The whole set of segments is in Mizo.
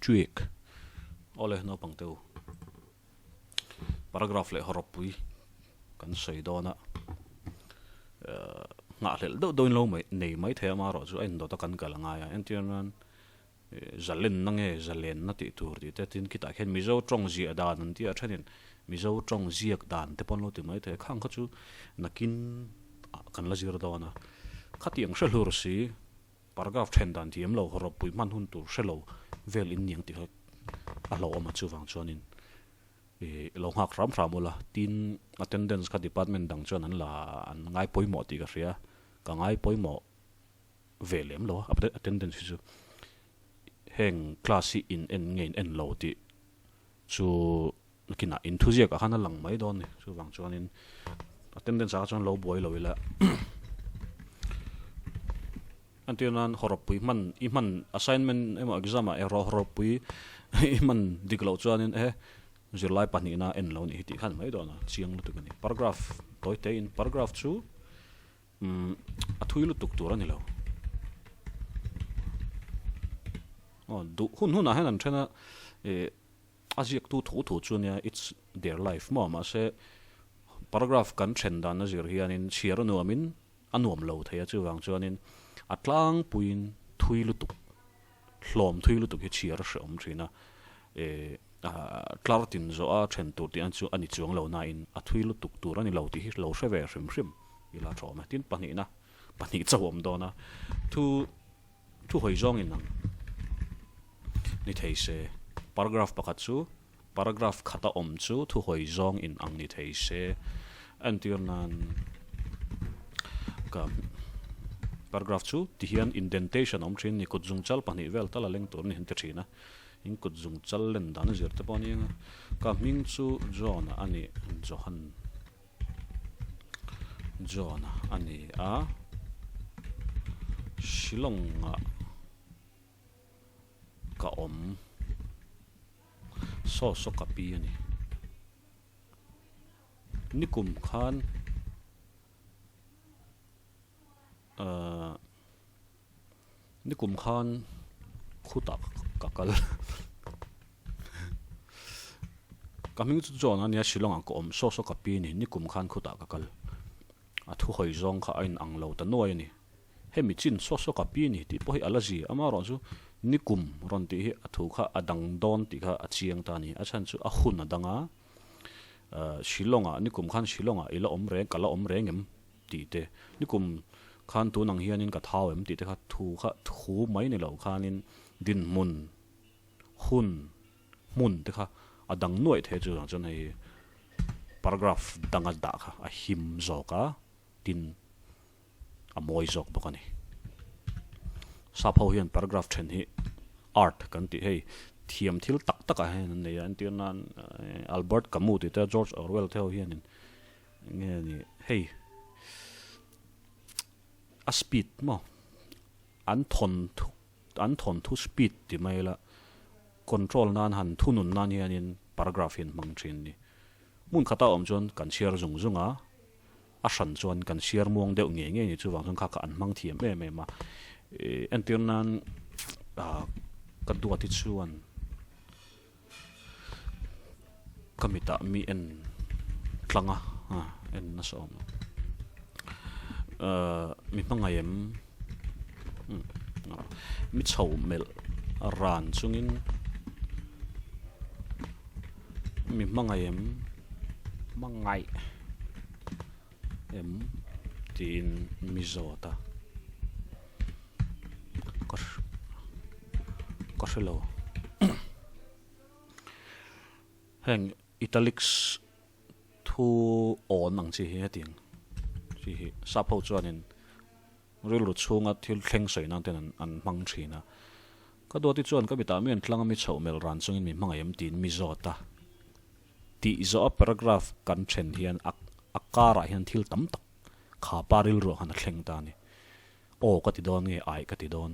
Tweak. Awle naupang te u. Paragraph leh hawrawppui kan sawi dawn a. Nghahhlelh deuh deuhin lo nei mai thei a amaherawh chu a indawt a kan kal a ngai a. Entir nan zalenna nge zalenna tih tur tih te tin khitah khian Mizo tawng ziah dan an tih a thenin Mizo tawng ziak dan te pawh an lo ti mai thei a. Khang kha chu nakin ah kan la zir dawn a. Khatiang hre hlur si. Paragraph then dan thiam lo, rawpui hman hun tur hre lo vel in niang tih kha a hlauhawm a, chuvang chuanin ih lo nghak hram hram ula, tin attendance kha department dang chuan an la an ngai pawimawh tih ka hria, ka ngai pawimawh ve lem lo a, attendance hi chu heng class hi in en nge in en lo tih chu nakinah inthuziak ah khan a lang mai dawn a ni, chuvang chuanin attendance ah kha chuan lo buai lo ila entir nan hawrawppui hman i hman assignment emaw exam ah erawh hawrawppui i hman dik loh chuanin e zirlai pahnihna en lo nih hi tih khan mai dawn a chiang lutuk a ni paragraph tawi te in paragraph chu umm a thui lutuk tur a ni lo aw duh hun hunah hian an then a ih. A ziaktu thu thu chu nia it's their life maw mahse paragraph kan then dan a zir hianin chhiar a nuamin a nuam lo thei a chuvang chuanin a tlangpuiin thui lutuk hlawm thui lutuk hi chhiar a hrehawm thin a eh tlar tin zawh a then tur tih ang chu a ni chuang lo nain a thui lutuk tur a ni lo tih hi lo hre ve hrim hrim ila thawm a tin pahnihna pahnih chauh a awm dawn a thu Thu hawi zawng in ang ni thei se. Paragraph pakhat chu paragraph khata awm chu thu hawi zawng in ang ni thei se. Entir nan ka paragraph chu ti hian indentation a awm thin ni kut zung chal pahnih vel tal a leng tur a ni an ti thin a. In kut zung chal len dan a zir te pawh a ni ang a. Ka hming chu John a ni Johan. John a ni a, Shillong ah ka awm saw saw ka pi a ni. Nikum khan ahh nikum khan khutah ka kal ka hming chu John a nia Shillong ah ka awm saw saw ka pi a ni nikum khan khutah ka kal a thu hawi zawng kha a in ang lo ta nuai a ni hemi chin saw saw ka pi a ni tih pawh hi a la zi amaherawh chu nikum rawn tih hi a thu kha a dang dawn tih kha a chiang ta a ni a chhan chu a hun a dang a Shillong ah nikum khan Shillong ah i la awm reng ka la awm reng em. Tih te, nikum khan tun ang hianin ka thau em tih te kha thu kha thu mai ni lo khanin dinhmun, hun, hmun te kha a dang nuaih thei chu vang chuan hei paragraph danga dah kha a him zawk a, tin a mawi zawk bawk a ni. Sap ho hian paragraph then hi art kan tih hei thiam thil tak tak ah hian an nei a, entir nan Albert Camus tih te George Orwell te ho hianin Enge a ni hei a speed maw an thawn thu an thawn thu speed ti mai ila control nan han thunun nan hianin paragraph hi an hmang thin a ni. Hmun khata awm chuan kan chhiar zung zung a, a hran chuan kan chhiar muang deuh ngei ngei a ni chuvang chuan kha kha an hmang thiam em em a. Entir nan ah ka duat hi chuan. Ka mitah mi en tlang a en nasa awm ahh mi hmangaih em mi chho melh ran chungin mi hmangaih em hmangaih em tiin mi zawt a. Ka ka hre lo heng italics thu awn ang chi hi hetiang chi hi sap ho chuanin rilru chhunga thil thleng sawi nan ten an hmang thin a ka duati chuan ka mitah mi an tlang a mi chhoh mel ran chungin mi hmangaih em tiin mi zawt a tih zawh a paragraph kan then hian a a karah hian thil tam tak kha pa rilru ah khan a thleng ta a ni. Aw ka ti dawn nge ai ka ti dawn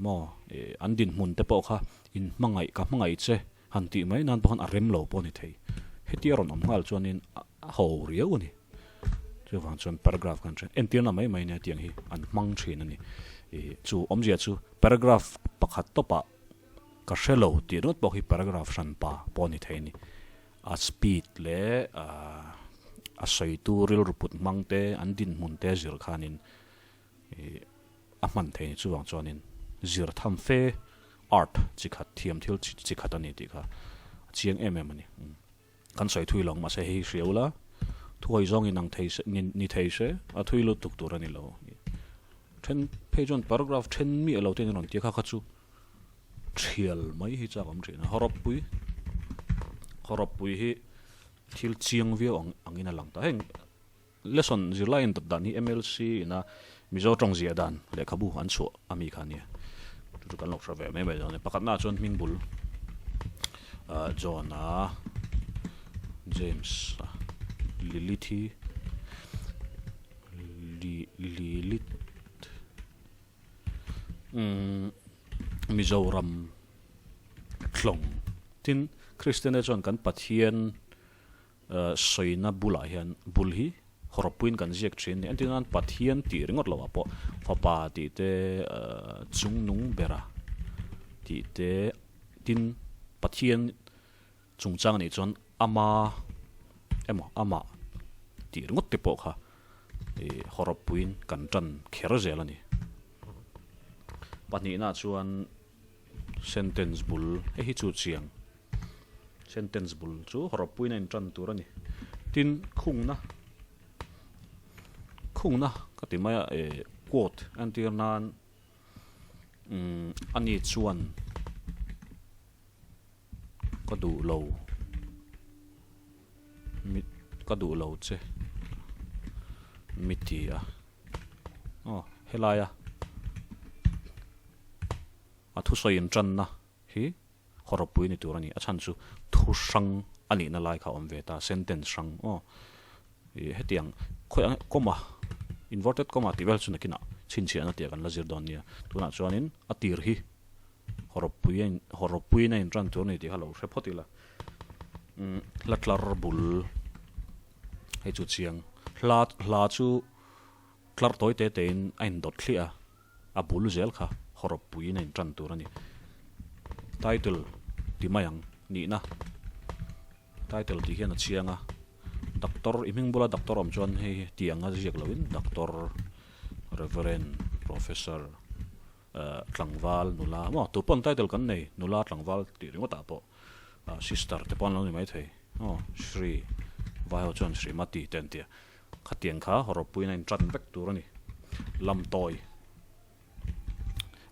maw eh an dinhmun te pawh kha in hmangaih ka hmangaih che han tih mai nan pawh khan a rem lo pawh a ni thei. Hetia rawn awm nghal chuanin a ho riau a ni. Chuvang chuan paragraph kan then entirna mai mai nia tiang hi an hmang thin a ni. Ih chu awmzia chu paragraph pakhat tawpah. Ka hre lo tih ringawt pawh khi paragraph hran pa pawh a ni thei a ni. A speed leh a sawitu rilru put hmang te, an dinhmun te zir khanin ih a hman thei a ni. Chuvang chuanin zir tham fe art chi khat, thiam thil chi khat a ni tih kha a chiang em em a ni. Kan sawi thui lo ang mahse hei hria ula, thuai zawng in ang thei se, ni thei se, a thui lut tuk tur a ni lo. Then phei chuan paragraph then miah lo te in rawn ti a, kha kha chu thial mai hi chak awm thin a. Hawrawppui, hawrawppui hi thil chiang viau ang angin a lang ta. Heng Lesson zirlai in dawt dan hi MLC ina Mizo tawng ziah dan lehkhabu an chhuah a mi kha nia. Chu chu kan lo hre ve mai mai dawn a ni. Pakhatna ah chuan hming bul John-a, James-a, Lilith-i, Lilith, Mizoram tlawng. Tin, Kristian-te chuan kan Pathian Sawina bulah hian bul hi hawrawppuiin kan ziak thin a ni. Entir nan Pathian tih ringawt loah pawh Fapa tih te, Chungnung bera tih te, tin Pathian chungchang anih chuan Ama emaw Amah tih ringawt te pawh kha hawrawppuiin kan tan kher zel a ni. Pahnihna chuan Sentence bul, hei hi chu chiang. Sentence bul chu hawrawppuiin a intan tur a ni. Tin, khungna, khungna ka ti mai a, eh, quote entir nan, umm, ani chuan ka duh lo, mi, ka duh lo che, mi ti a. Aw, helaia a thusawi intanna hi hawrawppui ni tur a ni. A chhan chu thu hrang a nihna lai kha a awm ve ta, sentence hrang aw. Ih hetiang khawi ang comma, inverted comma tih vel chu nakinah chhinchhiahna tih ah kan la zir dawn nia. Tunah chuanin a tir hi hawrawppui a in hawrawppuiin a intan tur a ni tih kha lo hre phawt ila. Umm hla tlar bul hei chu chiang hla hla chu. Tlar tawi te tein a indawt thliah a, a bul zel kha hawrawp puiin a intan tur a ni. Title ti mai ang, nihna. Title tih hian a chiang a, Doctor, i hming bula doctor awm chuan hei hi ti anga ziak loin Doctor, Reverend, Professor, eh tlangval, nula maw tu pawn title kan nei, nula tlangval tih ringawtah pawh sister te pawh an lo ni maithei aw, Shri, vai ho chuan Shrimati te an ti a. Khatiang kha hawrawppuiin a intan vek tur a ni. Lamtawi,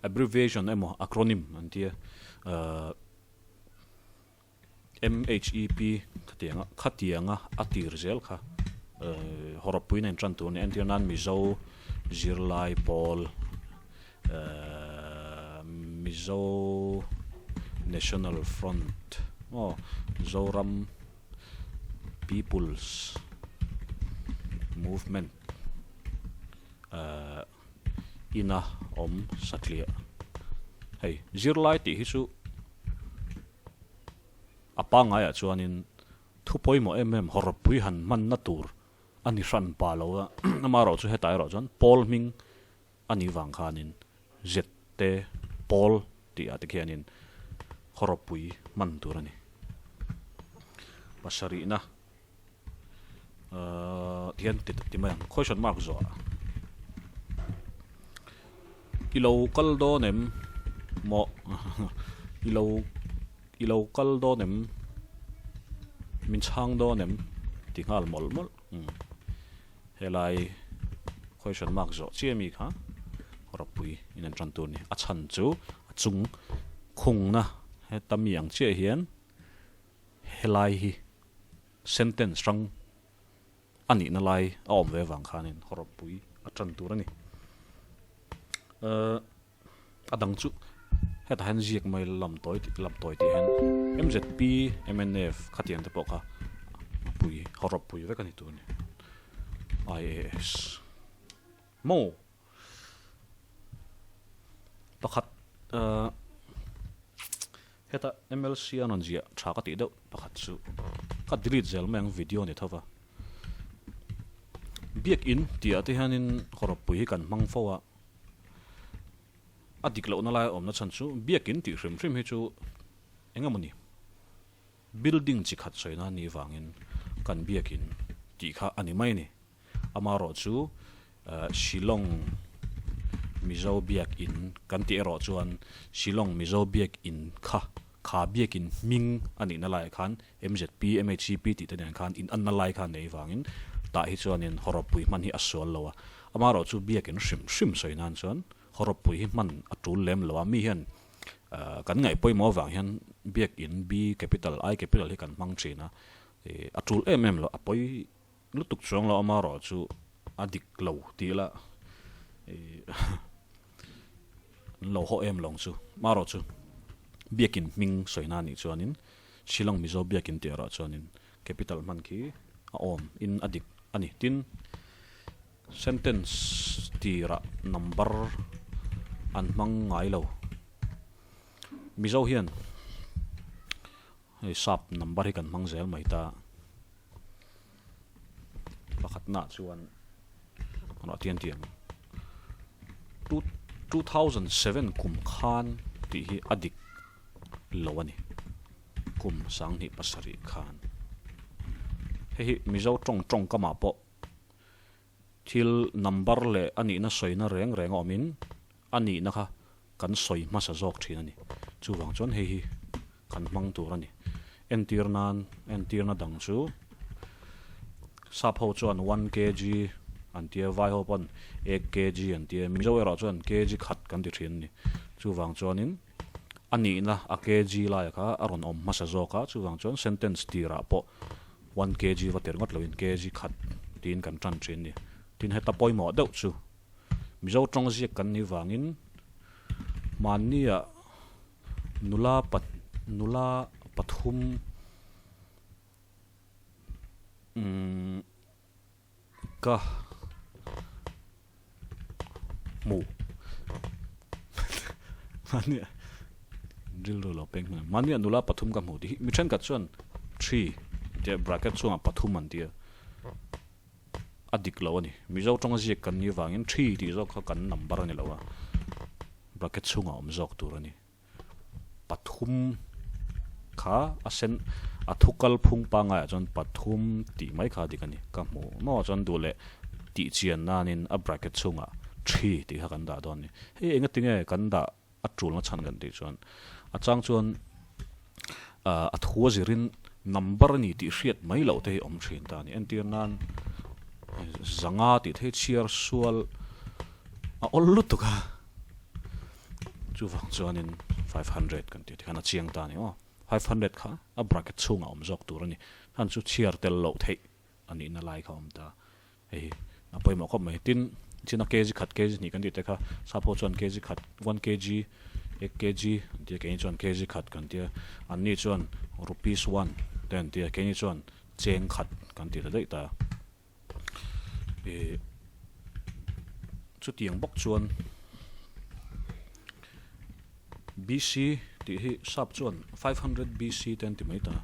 abbreviation emaw acronym an ti a, MHEP khatianga khatianga a tir zel kha hawrawppuiin a intan tur a ni. Entir nan Mizo zirlai pawl, Mizo National Front aw Zoram. People's Movement eh ina awm satliah hei zirlai tih hi chu a pangaiah chuanin thu pawimawh em em hawrawppui han hmanna tur a ni hran pa lo a amaherawhchu hetah erawh chuan pawl hming A nih vang khanin zet te pawl tih ah te khianin hawrawppui hman tur a ni. Pasarihna ahh ti hian ti mai ang question mark zawh ah i lo kal dawn em maw i lo i lo kal dawn em min chhang dawn em ti nghal mawlh mawlh umm. Helai question mark zawh chiah mi kha rawpui in an tan tur a ni. A chhan chu a chung khungna heta mi ang chiah hian helai hi sentence hrang a nihna lai a awm ve avang khanin rawpui a tan tur a ni. Ahh. A dang chu hetah hian ziak mai lam tawi tih lam tawi tih hian MZP mnf khatiang te pawh kha a pui hawrawp pui vek a ni tur a ni IAS maw pakhat ahh heta MLC a rawn ziah tha ka tih deuh pakhat chu ka delete zel mai ang video a ni tho va biakin tih ah te hianin hawrawp pui hi kan hmang fo a. A dik lohna lai awmna chhan chu biakin tih hrim hrim hi chu eng emaw ni building chi khat sawi nan nih vangin kan biakin tih kha a ni mai a ni. Amaherawh chu Shillong Mizo biakin kan tih erawh chuan Shillong Mizo biakin kha kha biakin hming a nihna laiah khan MZP, MHCP tih te nen khan inanna lai kha nei vangin tah hi chuanin hawrawppui hman hi a sual lo a. Amaherawh chu biakin hrim hrim sawi nan chuan Hawrawppui hi hman a tul lem lo a, mi hian kan ngaih pawimawh avang hian biakin B capital, I capital hi kan hmang thin a, a tul em em lo, a pawi lutuk chuang lo amaherawh chu a dik lo tih ila an lo haw em lawng chu. Amaherawh chu biakin hming sawi na anih chuanin Shillong Mizo biakin tih erawh chuanin capital hman khi a awm in a dik a ni. Tin. Sentence tirah number an hmang ngai lo. Mizo hian hei sap number hi kan hmang zel mai ta. Pakhatnaah chuan rawh tian tiang 2007 kum khan tih hi a dik lo a ni. Kum 2007 khan. Hei hi Mizo tawng tawngkamah pawh Thil number leh a nihna sawina reng reng a awmin a nihna kha kan sawi hmasa zawk thin a ni. Chuvang chuan hei hi kan hmang tur a ni. Entir nan, entirna dang chu sap ho chuan one kg an tia, vai ho pawn ek kg an tia, Mizo erawh chuan kg khat kan ti thin a ni. Chuvang chuanin a nihna a kg laia kha a rawn awm hmasa zawk a, chuvang chuan sentence tirah pawh One kg va tir ngawt loin kg khat tiin kan tan thin ni. Tin heta pawimawh deuh chu Mizo tawng ziak kan nih vangin mahnia nula pa nula pathum umm Ka hmu mahnia rilru lo peng hman mahnia nula pathum ka hmu tih hi mi thenkhat chuan three tia bracket chhungah pathum an tia a dik lo a ni Mizo tawnga ziak kan nih vangin three tih zawk kha kan number a ni lo a bracket chhungah awm zawk tur a ni. Pathum kha a sen a thu kal phung pangaiah chuan pathum tih mai kha dik a ni. Ka hmu maw chuan duh leh tih chian nanin a bracket chhungah three tih kha kan dah dawn a ni. Hei enga tinge kan dah a tulna chhan kan tih chuan a chang chuan ah a thu a zirin number a ni tih hriat mai loh te hi awm thin ta a ni. Entir nan zanga tih te hi chhiar sual a awl lutuk a. Chuvang chuanin 500 kan tih tikhan a chiang ta a ni aw. 500 kha a bracket chhungah awm zawk tur a ni. Khan chu chhiar tel loh theih a nihna lai kha a awm ta. Hei a pawimawh khawp mai. Tin, china kg khat kg hnih kan tih te kha sap ho chuan kg khat one kg ek kg an ti a, keini chuan kg khat kan ti a. Anni chuan rupees one te an ti a, keini chuan cheng khat kan ti ta daih ta. Ih chutiang bawk chuan BC tih hi sap chuan 500 BC te an ti mai ta.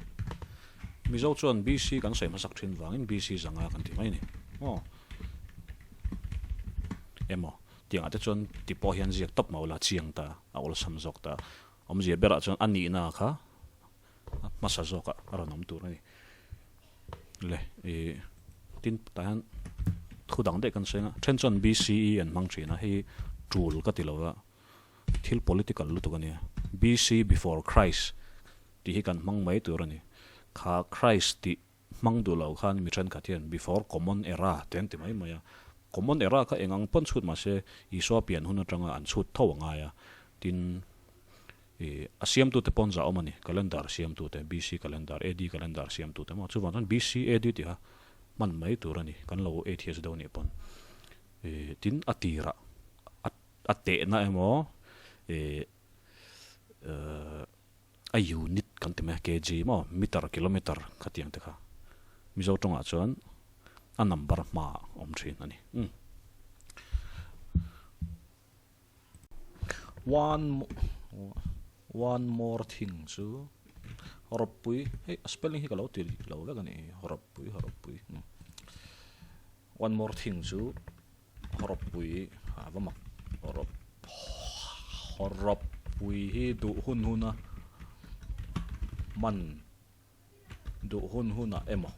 Mizo chuan BC kan sawi hmasak thin vangin BC zanga kan ti mai a ni. Aw emaw tiangah te chuan ti pawh hian ziak tawp mah ula chiang ta a awlsam zawk ta. Awmzia berah chuan a nihna kha a hmasa zawkah a rawn awm tur a ni. Le ih tin tah hian thu dang daih kan sawi ang a then chuan BCE an hmang thin a hei tul ka ti lo a thil political lutuk a nia BC before Christ tih hi kan hmang mai tur a ni kha Christ tih hmang duh lo khan mi thenkhat hian before common era te an ti mai mai a common era kha eng ang pawn chhut mahse Isua pian hun atanga an chhut tho a ngai a tin Ih, a siamtute pawn zah awm a ni, calendar siamtute, BC calendar, AD calendar siamtute maw, chuvang chuan BC, AD tiha hman mai tur a ni, kan lo atheist deuh anih pawn. Ih, tin a tirah a a tehna emaw ih a unit kan ti mai a, kg maw, meter, kilometer khatiang te kha Mizo tawngah chuan a number hmaah awm thin a ni. Umm. One one more thing chu hawrawppui hei a spelling hi ka lo ti lo vek a ni hawrawppui hawrawppui one more thing chu hawrawppui a va mak hawrawp. Hawrawppui hi duh hun huna hman duh hun hunah emaw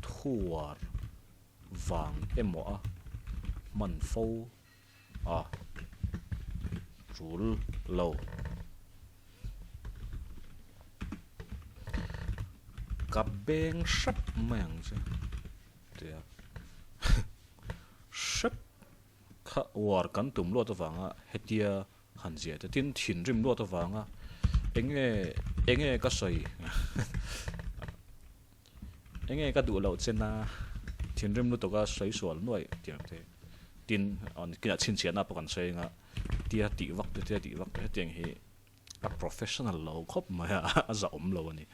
thuar vang emaw a hman fo a tul lo. Ka beng hrep mai ang che tia hrep kha uar kan tum luat avanga hetia han ziah te tin thinrim luat avanga enge enge ka sawi enge ka duh loh chena thinrim lutuka sawi sual nuaih tiang te tin kinah chhinchhiahna pawh kan sawi anga tia tih vak te tia tih vak te hetiang hi a professional lo khawp mai a a zahawm lo a ni.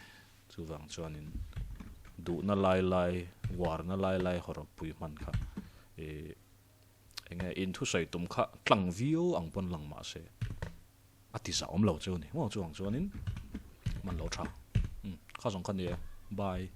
Chuvang chuanin duhna lai lai, uarna lai lai hawrawppui hman kha ih eng nge inthusawi tum kha tlang viau ang pawn lang mah se a ti zahawm lo chu a ni. Maw chuvang chuanin hman lo tha. Umm kha zawng kha ni e. Bye.